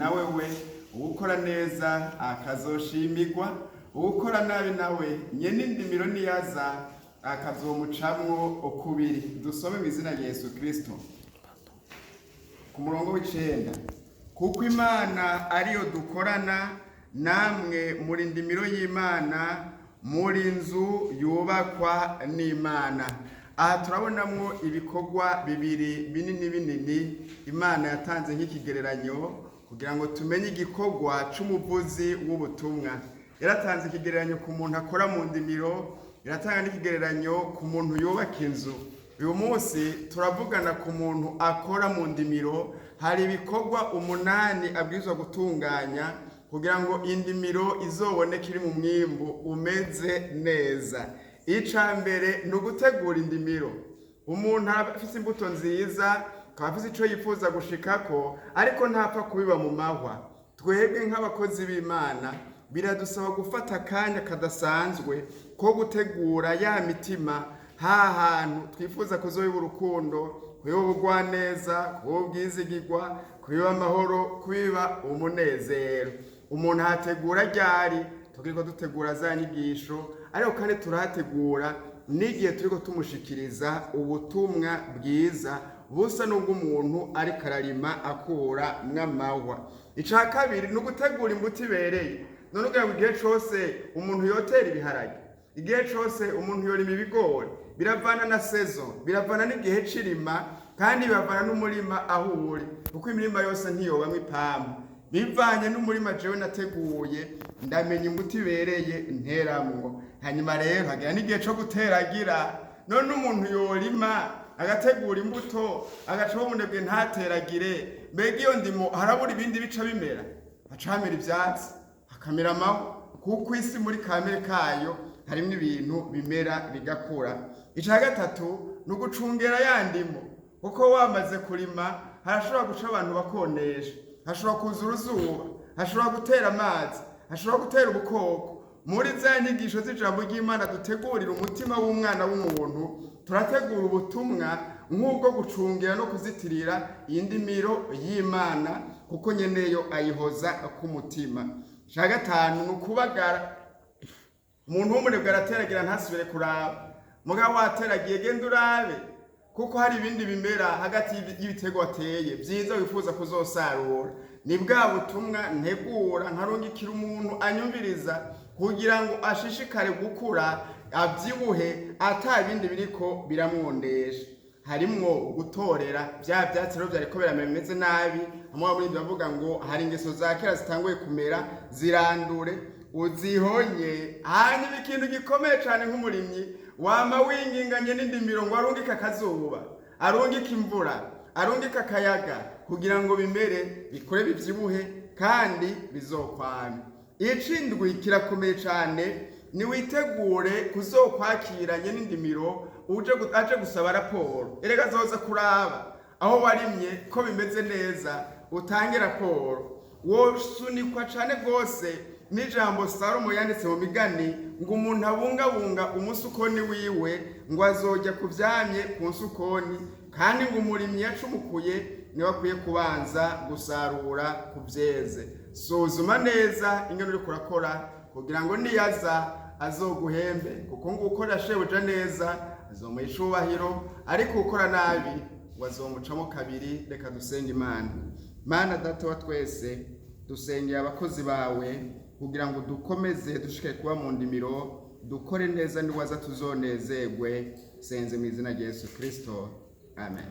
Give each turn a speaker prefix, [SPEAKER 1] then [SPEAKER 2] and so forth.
[SPEAKER 1] nawe we uwukora neza akazoshimirwa, uwukora nabi nawe nyene indimiro niyaza akazomucamwo ukubiri. Dusome mu izina rya Yesu Kristo ku murongo w'icenda: "Kuko Imana ariyo dukorana, namwe muri ndimiro y'Imana, muri nzu yubakwa n'Imana." Aha turabonamwo ibikorwa bibiri binini binini Imana yatanze nk'ikigereranyo kugira ngo tumenye igikorwa c'umuvuzi w'ubutumwa. Yaratanze ikigereranyo ku muntu akora mu ndimiro, iratanga n'ikigereranyo ku muntu yubaka inzu. Uyu munsi turavugana ku muntu akora mu ndimiro. Hari ibikorwa 8 abwirizwa gutunganya kugira ngo indimiro izoboneke iri mu mwimbu umeze neza. Ica mbere ni ugutegura indimiro. Umuntu aba afise imbuto nziza, akaba afise ico yifuza gushikako, ariko ntapfa kubiba mu mahwa. Twebwe nk'abakozi b'Imana biradusaba gufata akanya kadasanzwe ko gutegura ya mitima, ha hantu twifuza kuzobiba urukundo, kubiba ubugwaneza, kubiba ubwizigirwa, kubiba amahoro, kubiba umunezero. Umuntu ahategura ryari? Turiko dutegura za nyigisho, ariko kandi turahategura n'igihe turiko tumushikiriza ubutumwa bwiza busa n'ubw'umuntu ariko ararima akura mw'amahwa. Ica kabiri ni ugutegura imbuto ibereye. None ugira ngo igihe cose umuntu yotera ibiharage, igihe cose umuntu yorima ibigori? Biravana na saison, biravana n'igihe c'irima, kandi biravana n'umurima aho uri, kuko imirima yose ntiyobamwo ipampa. Bivanye n'umurima jewe nateguye, ndamenya imbuto ibereye nteramwo. Hanyuma rero hagera n'igihe co guteragira. None umuntu yorima, agategura imbuto, agaca umunebwe ntateragire, mbega iyo ndimo harabura ibindi bica bimera? Haca hamera ivyatsi, hakamera amahwa, kuko isi muri kamere kayo harimwo ibintu bimera bigakura. Ica gatatu ni ugucungera ya ndimo, kuko wamaze kurima harashobora guca abantu bakonesha, hashobora kuza uruzuba, hashobora gutera amazi, hashobora gutera ubukoko. Muri za nyigisho z'ijambo ry'Imana dutegurira umutima w'umwana w'umuntu, turategura ubutumwa nk'ubwo gucungira no kuzitirira indimiro y'Imana, kuko nyeneyo ayihoza ku mutima. Ica gatanu ni ukubagara. Umuntu w'umunebwe arateragira ntasubire kuraba. Mugabo wateragiye, genda urabe, kuko hari ibindi bimera hagati y'ibiterwa wateye vyiza wifuza kuzosarura. Ni bwa butumwa ntegura nkarungikira umuntu anyumviriza kugira ngo ashishikare gukura, abyibuhe, ata bindi biriko biramwondesha. Harimwo gutorera vya vyatsi rero vyariko biramera bimeze nabi. Hamwe muri bavuga ngo hari ingeso za kera zitanguye kumera, zirandure uzihonye. Hanyuma ikintu gikomeye cane, nk'umurimyi wama winginganye n'indimiro ngo arungike akazuba, arungike imvura, arungike akayaga, kugira ngo bimere, bikure, bivyibuhe kandi bizokwame. Icindwi kirakomeye cane: niwitegure kuzokwakiranye n'indimiro uje aje gusaba raporo. Erega azoza kuraba aho warimye ko bimeze neza, utange raporo. Wosunikwa cane rwose n'ijambo Salomo yanditse mu Migani ngo umuntu abungabunga umusukoni wiwe ngo azojya ku vyamye ku nsukoni, kandi ngo umurimyi yacumukuye niwe akwiye kubanza gusarura ku vyeze. Suzuma neza ingene uriko urakora kugira ngo niyaza azoguhembe, kuko ngo ukora shebuja neza azomuha icubahiro, ariko ukora nabi ngo azomucamo kabiri. Reka dusenge Imana. Mana Data wa twese, dusengeye abakozi bawe kugira ngo dukomeze dushike kuba mu ndimiro, dukore neza, niwaza tuzonezerwe. Senze mu izina rya Yesu Kristo, amen.